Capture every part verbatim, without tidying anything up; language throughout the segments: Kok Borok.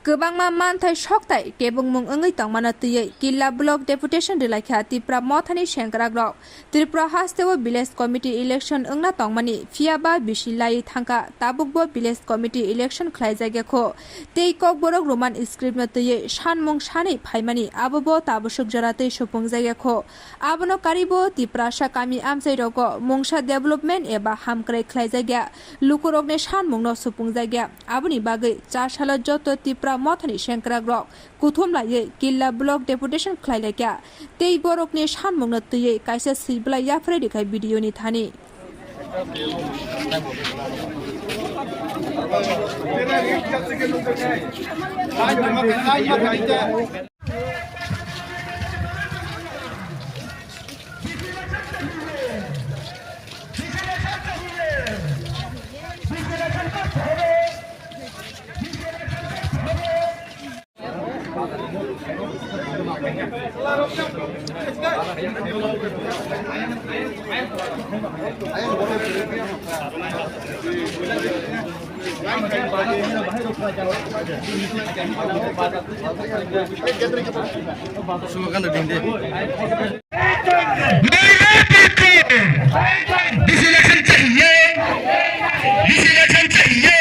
Kwbangma manthai sokthai kebengmung wngwi tongmano twiwi Killa Block Deputation rwlaikha Tipra Mothani sengkrakrok. Tripura hasteo Village Committee election wngna tongmani, phiyaba bisi laiwi thangkha, tabukbo Village Committee election khlaijakya kho. Tei Kokborok Roman scriptno twiwi sanmung sanwi phaimani, abobo tabusuk jora twi supungjakya kho. Abono karibo Tiprasa kami amchairogo mungsa development eba hamkrai khlaijakya, lukurokni sanmungno supungjakya. Aboni bagwi chasalo joto Tipra Mothani sengkrakrok kuthum laiwi Killa Block Deputation khlailaikha. Tei borokni sanmungno twiwi kaisa swijbwlai yapharwi rikha video ni thani. नहीं, नहीं, नहीं, नहीं। BC election चाहिए, BC election चाहिए,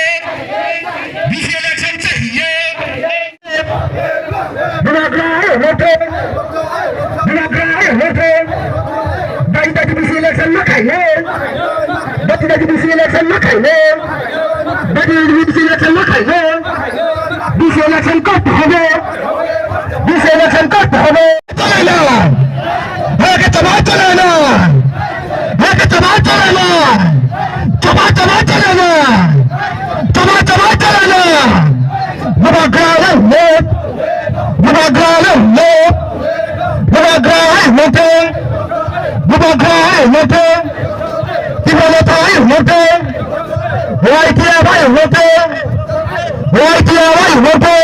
BC election चाहिए। Bubagra hai hote, Bubagra hai hote. Dagi dagi BC election ma khaile, dagi dagi BC election ma khaile, dagi dagi BC election ma khaile. BC election করতে হবে, BC election করতে হবে। চলে না, ভারতকে চাপা চলে না, ভারতকে চাপা চলে না, চাপা চাপা চলে না, চাপা চাপা চলে না। Bubagra hai hote, Bubagra hai hote, Bubagra hai hote, Bubagra hai hote, Tipra Motha hai hote, Y T F hai hote, Y T F hai hote.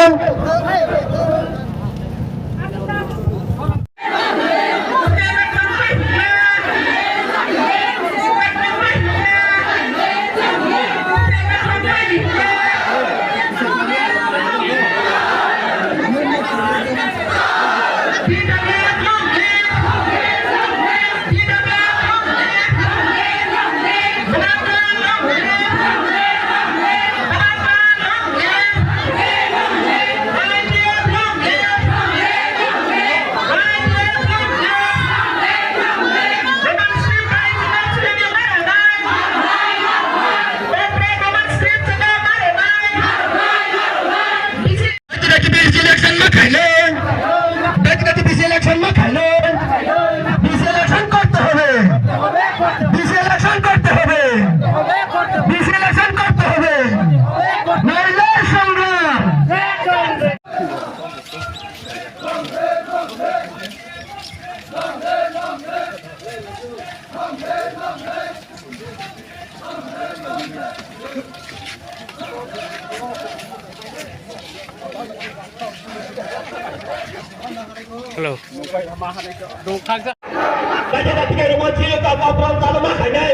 Daki daki BC election ma khaile, daki daki BC election ma khaile, BC election korte hobe, BC election korte hobe, BC election korte hobe, naile songram. Hello. Kaisa kaisa kairokma sini ka ka pran talo ma khainai.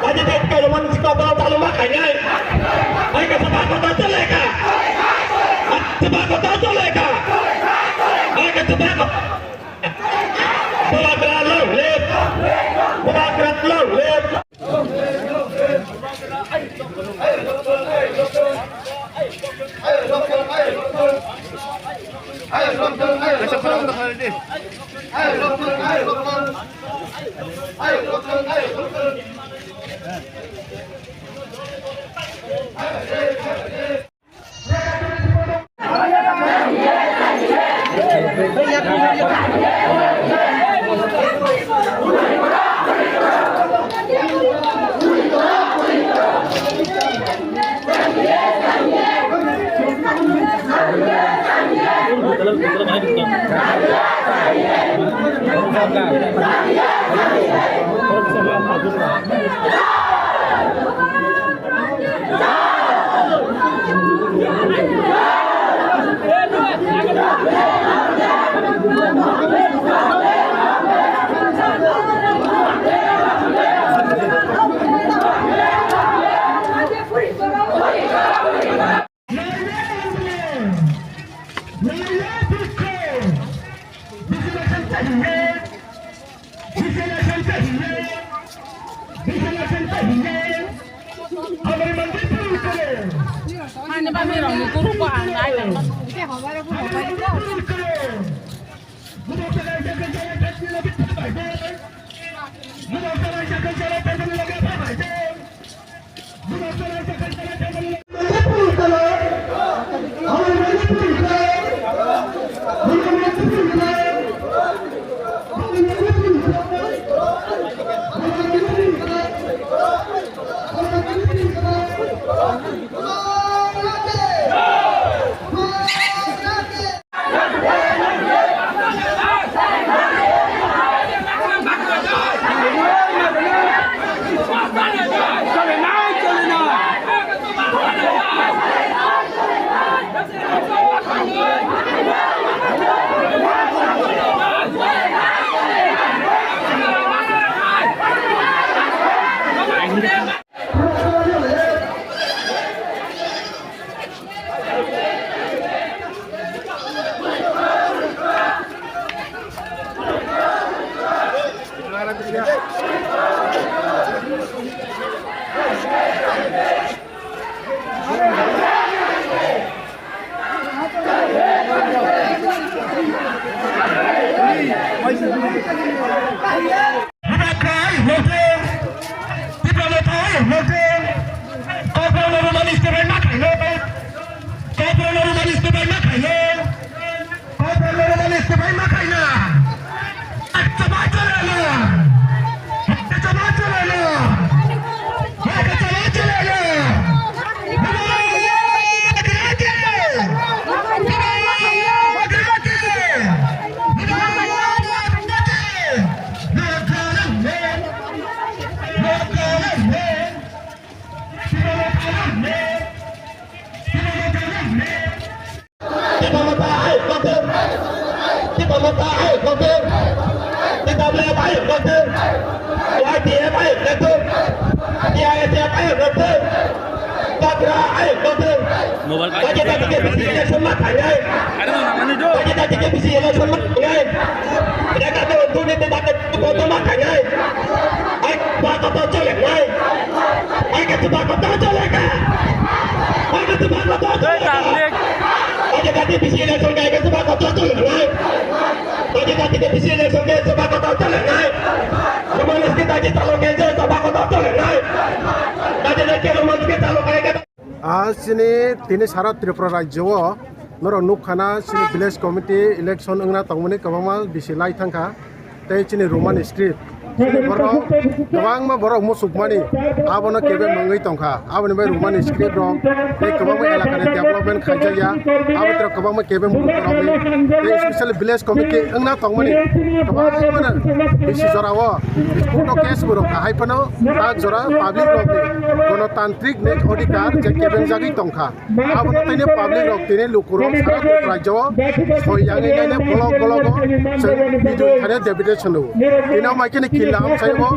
Kaisa kaisa kairokma sini ka pran talo ma khainai. Ai ka sabako ta chaleka. Sabako ta chaleka. Ai ka sabako. Bubagra long live! Bubagra long live! Ani bami rong ni guru ko ang nai lang. Bubagra ayuk nokjong, Tipra Motha ayuk nokjong, Kokborok no Roman script bai ma khaino, Kokborok no Roman script bai ma khaino, Kokborok no Roman script bai ma khaina. Chaba chole na, chaba chole na, chaba chole na. Tipra Motha ayuk nokjong, Tipra Motha ayuk nokjong, T W F ayuk nokjong, Y T F ayuk nokjong, T I S F ayuk nokjong, Bubagra ayuk nokjong. Mobile. Baje ta dike bisi election ma khainai. Baje ta dike bisi election ma khainai. Ida ka to tu ni te ta ko to ma khainai. Ai ba ko to chole nai. Ai ka ba ko to chole ka. Ai ka ba ko to chole ka. Baje ta dike bisi election ka, ai ka ba ko to chole nai. Baje ta dike bisi election ka, ba ko to chole nai. Roman script ta ji ta lo ke je, ba ko to chole nai. Baje ta ke Roman script ta lo ka. A chini tini sara Tripura rajyo o norok nukha na chini village committee election wngna tongmani kwbangma bisi lai thangkha, tei chini Roman script chini borok kwbangma borok muchukmani abono kebe mangwi tongkha, aboni bai Roman script rok tei kwbangma elaka ni development khaijakya, abo tei kwbangma kebe muchukmani tei special village committee wngna tongmani kwbangma bisi jora o court o case bo rok hai phano tak jora public rok ni gonotantrik nek odhikar je kebengjagwi tongkha. Abono tini public rok tini lukurok sara Tripura rajyo o soi yangwi naine bolok bolok o chwng video thani deputation rwo. Tini o maikhe ni killa amchai o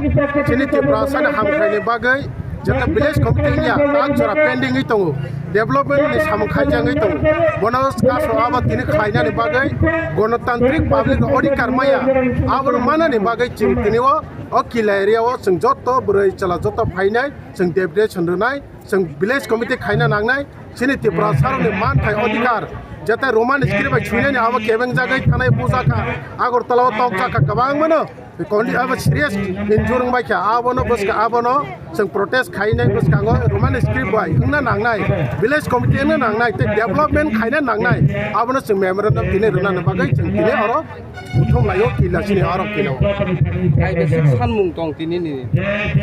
chini Tiprasa ni hamkrai ni bagwi jeta village committee ya tak jora pending wi tongo, development ni samung khaijagwi tongo. Bono kaso abo tini khlainani bagwi gonotantrik public odhikar maya, abono manani bagwi chwng tini o, o killa area o chwng joto bwrwi chwla joto phainai chwng deputation rwnai. Chwng village committee khaina nangnai, chini Tiprasa rokni manthai odhikar, jete Roman script bai swinani abo kebengjagwi thanai bujakha, Agartala o tokjakha kwbangmano, kondi abo serious injury wngbaikha, abono bwskha, abono chwng protest khainai bwskango Roman script bai wngna nangnai, village committee wngna nangnai, tei development khaina nangnai, abono chwng memorandum tini rwnani bagwi chwng tini oro Buthum laio killa chini aro killa o. Kaisa sanmung tong tini ni.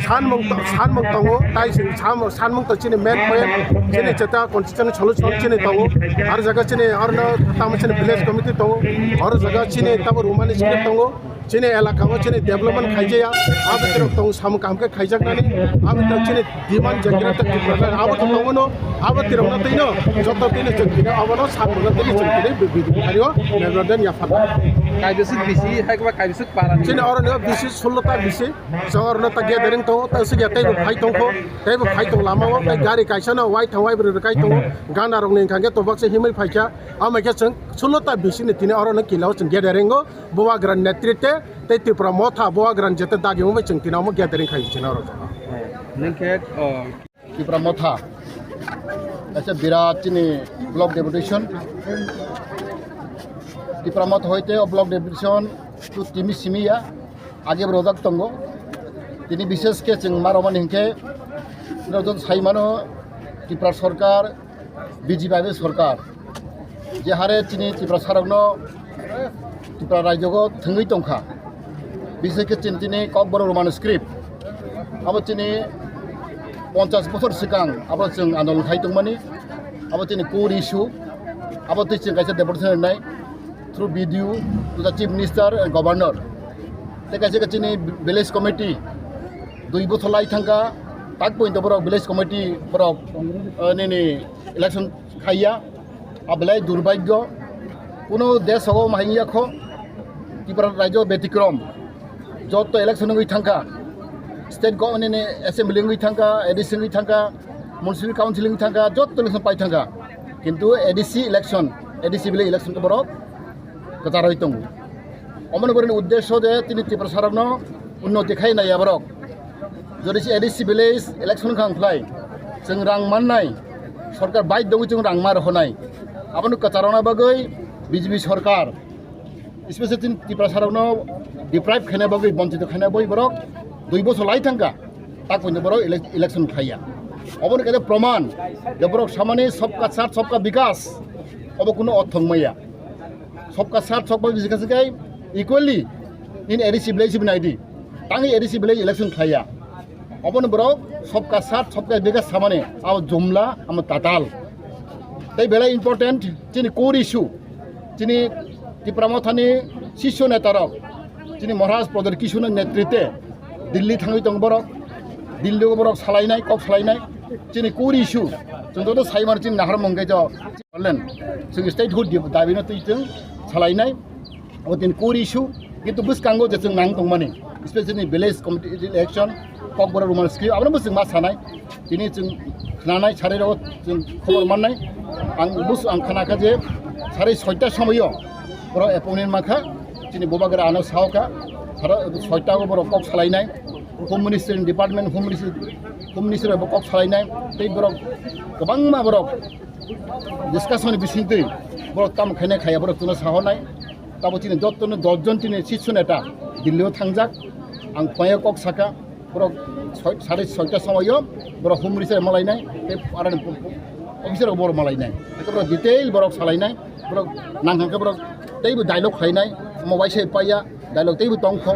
Sanmung to-, sanmung tongo, tai chini sam-, sanmung to chini main point, chini cheta constitution solution chini tongo. Aro jaga chini aro no tamo chini village committee tongo. Aro jaga chini tamo Roman script tongo. Chini elaka o chini development khaijaya. Abo tero tong samung kaham khe khaijaknani. Abo tero chini demand je kira tak kira abo to tongo no, abo tirok no twi no, joto twi no chwng twi no, abo no sak no twi no chwng twi no, bi-, bi-, bi-, hario, memorandum ya phan. Kaibisik bisi, hai khe ba kaibisik para ni. Chini oro ni bisi sullo ta bisi. Chwng oro no ta gathering tongo, ta sigi tei bo phai tongkho, tei bo phai tong lama o, tei gari kaisa no wai thang wai bwrwi rwkai tongo. Gana rok ni hwnkha khe tobak se himwi phaikha. Amai khe chwng sullo ta bisi ni tini oro no kila o chwng gathering o. Bubagra netrite tei Tipra Motha Bubagra jete dagi wngwi chwng tini omo gathering khai chini oro. Nang khe, oh, Tipra Motha kaisa birat chini block deputation. Tipra Motha hoite o block deputation tu timi simi ya, age bo rojak tongo. Tini bishes khe chwng ma romani hinkhe, norok joto sai mano Tipra Sarkar, B J P bai sarkar, je hare chini Tiprasarokno Tripura rajyogo thwngwi tongkha, bishes khe chini, chini Kokborok Roman script, abo chini ponchash bochor swkang abo chwng andolon khai tongmani, abo chini core issue, abo twi chwng kaisa deputation rwnai through B D O to the Chief Minister and Governor. Tei kaisa khe chini village committee dui bochor lai thangkha, tak pointo borok village committee borok, eh, nini election khaiya, a belai durbhagyo. Kuno desh o mahingya kho, Tripura rajyo betikrom. Jotto election wngwi thangkha, state government ni assembly wngwi thangkha, A D C wngwi thangkha, municipal council wngwi thangkha, jotto election pai thangkha. Kintu A D C election, A D C village election khe borok kwcharwi tongo. Omoni borokni uddesyo de tini Tiprasarokno unnoti khai naiya borok. Jodi se A D C village election wngkha wngkhlai, chwng rang mannai, sorkar bai dongwi chwng rang ma rohonai. Abono kwcharona bagwi B J P sorkar, especially chini Tiprasarokno deprive khaina bagwi, bonchito khaina bagwi borok dui bochor lai thangkha, tak pointo borok ele-, election khaiya. Oboni kaisa proman je borok samani sabka saath sabka bikas, obo kuno orthong maya. Sabka saath sabka bikas khe equally in A D C village binaidi, tangwi A D C village election khaiya. Obono borok sabka saath sabka bikas samani, abo jumla, amo tatal. Tei belai important chini core issue, chini Tipra Mothani sisyo netarok, chini Maharaj Pradar Kishorni netrite Delhi thangwi tongo borok, Delhi o borok salainai, kok salainai, chini core issue, chwng joto saimar chini naharmung khe jo, chwng statehood dabi no twi chwng salainai. Abo tini core issue, kintu bwskango je chwng nang tongmani, especially village committee election, Kokborok Roman script, abono bwswk ma sanai, tini chwng khnanai, sarai rogo chwng khobor mannai. Ang bus-, ang khna kha je sarai soita somoyo borok appointment mankha, chini Bubagra ano sao kha, sarai soita o borok kok salainai, Home Ministry ni department, Home Ministry, Home Ministry bo kok salainai, tei borok kwbangma borok discussion ni bisingtwi borok tamo khainai khaiya borok chwngno sahornai. Tabo chini jottono dos jon chini sisyo neta Delhi o thangjak. Ang phaiya kok saka, borok soi-, sare soita somoyo borok humri se malainai, tei arani officer rok borok malainai. Tei borok detail borok salainai, borok nang hangke borok teibo dialogue khlainai, omo waisa paiya. Dialogue teibo tongkho.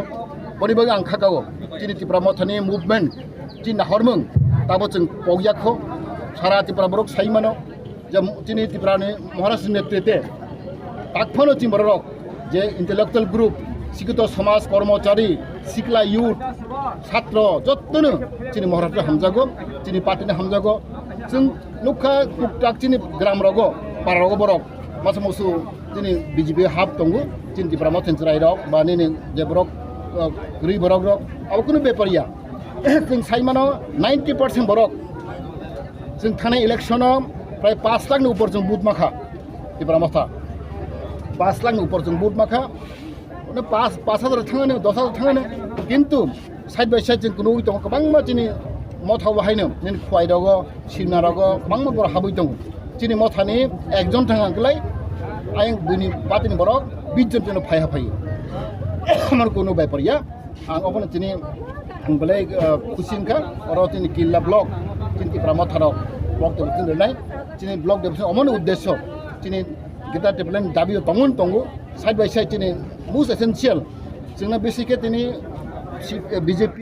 Boni bagwi ang khakao, chini Tipra Mothani movement, chini nahormung, tabo chwng pokya kho. Sara Tipra borok sai mano, je chini Tipra ni Maharaj ni netrite, tak phano chini borok rok, je intellectual group, sikito somaj, kormochari, sikla youth, satro, jottono chini Maharaj hamjago, chini party ni hamjago. Chwng nukha tuktak chini gram rogo, para rogo borok, masa musu chini B J P hap tongo, chini Tipra Motha ni chwrai rok, ba nini je borok, uh, kwrwi borok rok, abo kunu bepar ya. Chwng sai mano ninety percent borok. Chwng thanai election o prai pash lakh ni upor chwng vote makha. Tipra Motha pash lakh ni upor chwng vote makha. Ono pash, pash hajar thangani, dos hajar thangani. Kintu side by side chwng kunui tongo, kwbangma chini Motha o haino, nini Khwai rogo, Simna rogo, kwbangma borok habwi tongo. Chini Mothani ekjon thang ang kwlai, ayang buini party ni borok bish jon chwngno phaiha phaio. Amar kunu bepar ya, ang obono chini, ang belai, uh, khusi wngkha, oro chini Killa block, chini Tipra Motha rok, block deputation rwnai, chini block deputation omono uddesyo, chini greater development dabi o tongo, tongo, side by side chini most essential, chwngno bisi khe tini si-, B J P